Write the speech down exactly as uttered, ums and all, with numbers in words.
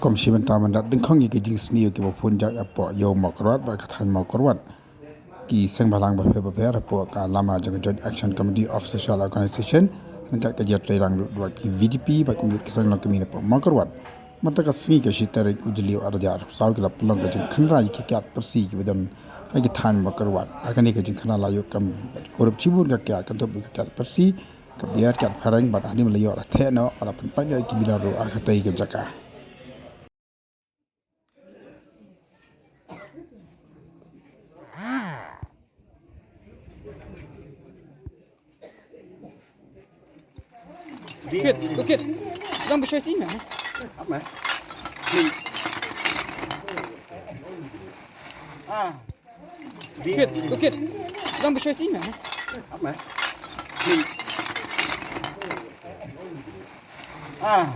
Kum shi bynta ban rat dyngkhong ïa ki jingsniew kiba pun jait hapoh ïew Mawkyrwat bad ka thaiñ Mawkyrwat, ki seng bhalang bapher bapher hapoh ka lama jong ka Joint Action Committee of Social Organization ryngkat ka jingïatreilang duh duh ki V D P bad kumjuh ki seng longkmie hapoh Mawkyrwat, mynta ka sngi ka shi tarik u Jylliew arhajar arphew saw ki la pynlong ka jingkhynra ïa ki kjat parsi kiba don ha ki thaiñ Mawkyrwat. Ha kane ka jingkhynra la ïoh kam kurup shibun ka kjat, kynthup ïa ka kjat parsi, ka biar, kjat phareng bad hangne la ïoh la theh noh, la pynpait noh ïa ki bilar ruh ha katei ka jaka. Kit, kit. Dang bishoi sini. Apa? Ah. Kit, kit. Dang bishoi sini. Apa? Ah.